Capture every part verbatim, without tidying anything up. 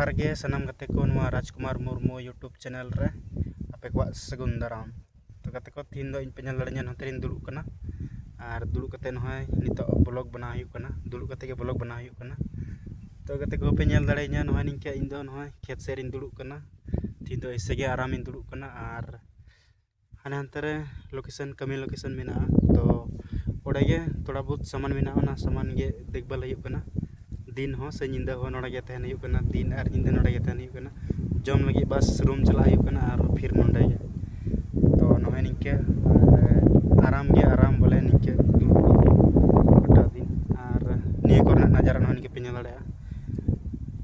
ᱡᱚᱦᱟᱨ ᱜᱮ ᱥᱟᱱᱟᱢ ᱜᱟᱛᱮ ᱠᱚ, ᱱᱚᱣᱟ ᱨᱟᱡᱽᱠᱩᱢᱟᱨ ᱢᱩᱨᱢᱩ YouTube channel ᱨᱮ ᱟᱯᱮ ᱠᱚᱣᱟᱜ ᱥᱟᱹᱜᱩᱱ ᱫᱟᱨᱟᱢ᱾ ᱛᱚ ᱜᱟᱛᱮ ᱠᱚ, ᱛᱤᱦᱤᱧ ᱫᱚ ᱤᱧ ᱯᱮ ᱧᱮᱞ ᱫᱟᱲᱮᱧᱟ, ᱱᱚᱛᱮ ᱨᱤᱧ ᱫᱩᱲᱩᱵ ᱠᱟᱱᱟ᱾ ᱟᱨ ᱫᱩᱲᱩᱵ ᱠᱟᱛᱮ ᱱᱚᱜᱼᱚᱭ ᱱᱤᱛᱚᱜ vlog ᱵᱮᱱᱟᱣ ᱦᱩᱭᱩᱜ ᱠᱟᱱᱟ, ᱫᱩᱲᱩᱵ ᱠᱟᱛᱮ ᱜᱮ vlog ᱵᱮᱱᱟᱣ ᱦᱩᱭᱩᱜ ᱠᱟᱱᱟ᱾ ᱛᱚ ᱜᱟᱛᱮ ᱠᱚ, ᱯᱮ ᱧᱮᱞ ᱫᱟᱲᱮᱧᱟ, ᱱᱚᱜᱼᱚᱭ ᱱᱤᱝᱠᱟᱹ ᱤᱧ ᱫᱚ ᱱᱚᱜᱼᱚᱭ ᱠᱷᱮᱛ ᱥᱮᱫ ᱨᱤᱧ ᱫᱩᱲᱩᱵ ᱠᱟᱱᱟ᱾ ᱛᱤᱦᱤᱧ ᱫᱚ ᱮᱭᱥᱮ ᱜᱮ ᱟᱨᱟᱢ ᱤᱧ ᱫᱩᱲᱩᱵ ᱠᱟᱱᱟ᱾ ᱟᱨ ᱦᱟᱱᱮ ᱦᱟᱱᱛᱮ ᱨᱮ location, ᱠᱟᱹᱢᱤ location ᱢᱮᱱᱟᱜᱼᱟ᱾ ᱛᱚ ᱚᱸᱰᱮ ᱜᱮ ᱛᱷᱚᱲᱟ ᱵᱚᱦᱩᱛ ᱥᱟᱢᱟᱱ ᱢᱮᱱᱟᱜᱼᱟ, ᱚᱱᱟ ᱥᱟᱢᱟᱱ ᱜᱮ ᱫᱮᱠᱷᱵᱷᱟᱞ ᱦᱩᱭᱩᱜ ᱠᱟᱱᱟ᱾ ᱫᱤᱱ ᱦᱚᱸ ᱥᱮ ᱧᱤᱫᱟᱹ ᱦᱚᱸ ᱱᱚᱰᱮ ᱜᱮ ᱛᱟᱦᱮᱱ ᱦᱩᱭᱩᱜ ᱠᱟᱱᱟ, ᱫᱤᱱ ᱟᱨ ᱧᱤᱫᱟᱹ ᱱᱚᱰᱮ ᱜᱮ ᱛᱟᱦᱮᱱ ᱦᱩᱭᱩᱜ ᱠᱟᱱᱟ᱾ ᱡᱚᱢ ᱞᱟᱹᱜᱤᱫ ᱵᱟᱥ room ᱪᱟᱞᱟᱜ ᱦᱩᱭᱩᱜ ᱠᱟᱱᱟ ᱟᱨ ᱯᱷᱤᱨ ᱱᱚᱰᱮ ᱜᱮ᱾ ᱛᱚ ᱱᱚᱜᱼᱚᱭ ᱱᱤᱝᱠᱟᱹ, ᱟᱨ ᱟᱨᱟᱢ ᱜᱮ ᱟᱨᱟᱢ, ᱵᱚᱞᱮ ᱱᱤᱝᱠᱟᱹ ᱫᱩᱲᱩᱵ ᱜᱚᱴᱟ ᱫᱤᱱ᱾ ᱟᱨ ᱱᱤᱭᱟᱹ ᱠᱚᱨᱮᱱᱟᱜ ᱱᱟᱡᱟᱨᱟ ᱱᱚᱜᱼᱚᱭ ᱱᱤᱝᱠᱟᱹ ᱯᱮ ᱧᱮᱞ ᱫᱟᱲᱮᱭᱟᱜᱼᱟ᱾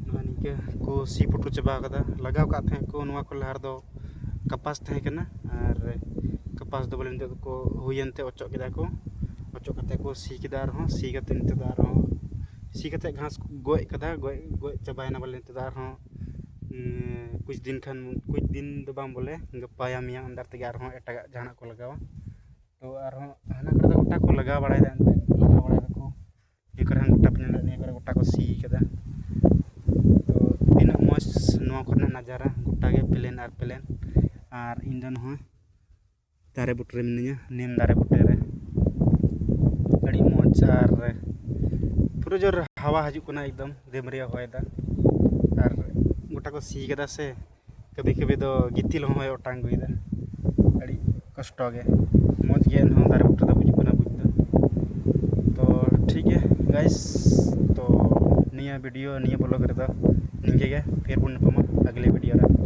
ᱱᱚᱜᱼᱚᱭ ᱱᱤᱝᱠᱟᱹ ᱠᱚ ᱥᱤ ᱯᱩᱴᱩᱨ ᱪᱟᱵᱟ ᱟᱠᱟᱫᱟ᱾ ᱞᱟᱜᱟᱣ ᱠᱟᱜ ᱛᱟᱦᱮᱸᱫ ᱠᱚ ᱱᱚᱣᱟ ᱠᱚ ᱞᱟᱦᱟ ᱨᱮᱫᱚ ᱠᱟᱯᱟᱥ ᱛᱟᱦᱮᱸ ᱠᱟᱱᱟ, ᱟᱨ ᱠᱟᱯᱟᱥ ᱫᱚ ᱵᱚᱞᱮ ᱱᱤᱛᱚᱜ ᱫᱚᱠᱚ ᱦᱩᱭᱮᱱ ᱛᱮ ᱚᱪᱚᱜ ᱠᱮᱫᱟ ᱠᱚ᱾ ᱚᱪᱚᱜ ᱠᱟᱛᱮ ᱠᱚ ᱥᱤ ᱠᱮᱫᱟ ᱟᱨᱦᱚᱸ, ᱥᱤ ᱠᱟᱛᱮ ᱱᱤᱛᱚᱜ ᱫᱚ ᱟᱨᱦᱚᱸ ᱥᱤ ᱠᱟᱛᱮ ᱜᱷᱟᱥ ᱠᱚ ᱜᱚᱡ ᱠᱟᱫᱟ, ᱜᱚᱡ, ᱜᱚᱡ ᱪᱟᱵᱟᱭᱮᱱᱟ ᱵᱚᱞᱮ᱾ ᱱᱤᱛᱚᱜ ᱫᱚ ᱟᱨᱦᱚᱸ, ᱩᱸ, ᱠᱩᱪ ᱫᱤᱱ ᱠᱷᱟᱱ, ᱠᱩᱪ ᱫᱤᱱ ᱫᱚ ᱵᱟᱝ ᱵᱚᱞᱮ, ᱜᱟᱯᱟ ᱭᱟ ᱢᱮᱭᱟᱝ ᱚᱱᱫᱟᱨ ᱛᱮᱜᱮ ᱟᱨᱦᱚᱸ ᱮᱴᱟᱜᱟᱜ ᱡᱟᱦᱟᱱᱟᱜ ᱠᱚ ᱞᱟᱜᱟᱣᱟ᱾ ᱛᱚ ᱟᱨᱦᱚᱸ ᱦᱟᱱᱟ ᱠᱚᱨᱮ ᱫᱚ ᱜᱚᱴᱟ ᱠᱚ ᱞᱟᱜᱟᱣ ᱵᱟᱲᱟᱭᱮᱫᱟ, ᱮᱱᱛᱮᱫ ᱞᱟᱜᱟᱣ ᱵᱟᱲᱟᱭ ᱫᱟᱠᱚ᱾ ᱱᱤᱭᱟᱹ ᱠᱚᱨᱮ ᱦᱚᱸ ᱜᱚᱴᱟ ᱯᱮ ᱧᱮᱞ ᱫᱟᱲᱮᱭᱟᱜᱼᱟ, ᱱᱤᱭᱟᱹ ᱠᱚᱨᱮ ᱜᱚᱴᱟ ᱠᱚ ᱥᱤ ᱠᱟᱫᱟ᱾ ᱛᱚ ᱛᱤᱱᱟᱹᱜ ᱢᱚᱡᱽ ᱱᱚᱣᱟ ᱠᱚᱨᱮᱱᱟᱜ ᱱᱟᱡᱟᱨᱟ, ᱜᱚᱴᱟ ᱜᱮ plain ᱟᱨ plain᱾ ᱟᱨ ᱤᱧ ᱫᱚ ᱱᱚᱜᱼᱚᱭ ᱫᱟᱨᱮ ᱵᱩᱴᱟᱹ ᱨᱮ ᱢᱤᱱᱟᱹᱧᱟ, ᱱᱤᱢ ᱫᱟᱨᱮ ᱵᱩᱴᱟᱹ ᱨᱮ᱾ ᱟᱹᱰᱤ ᱢᱚᱡᱽ ᱟᱨ ᱯᱩᱨᱟᱹ ᱡᱳᱨ ᱦᱟᱣᱟ ᱦᱤᱡᱩᱜ ᱠᱟᱱᱟ, ᱮᱠᱫᱚᱢ ᱫᱮᱢᱨᱤᱭᱟ ᱦᱚᱭ ᱫᱟ᱾ ᱟᱨ ᱜᱚᱴᱟ ᱠᱚ ᱥᱤ ᱠᱟᱫᱟ ᱥᱮ, ᱠᱟᱹᱵᱷᱤ ᱠᱟᱹᱵᱷᱤ ᱫᱚ ᱜᱤᱛᱤᱞ ᱦᱚᱸ ᱦᱚᱭ ᱚᱴᱟᱝ ᱟᱹᱜᱩᱭᱮᱫᱟ᱾ ᱟᱹᱰᱤ ᱠᱚᱥᱴᱚ ᱜᱮ, ᱢᱚᱡᱽ ᱜᱮ ᱮᱱᱦᱚᱸ ᱫᱟᱨᱮ ᱵᱩᱴᱟᱹ ᱫᱚ ᱵᱩᱡᱩᱜ ᱠᱟᱱᱟ ᱵᱩᱡᱽ ᱫᱚ᱾ ᱛᱚ ᱴᱷᱤᱠ ᱜᱮᱭᱟ guys, ᱛᱚ ᱱᱤᱭᱟᱹ video, ᱱᱤᱭᱟᱹ vlog ᱨᱮᱫᱚ ᱱᱤᱝᱠᱟᱹ ᱜᱮ᱾ ᱯᱷᱤᱨ ᱵᱚᱱ ᱧᱟᱯᱟᱢᱟ ᱟᱜᱽᱞᱮ video ᱨᱮ᱾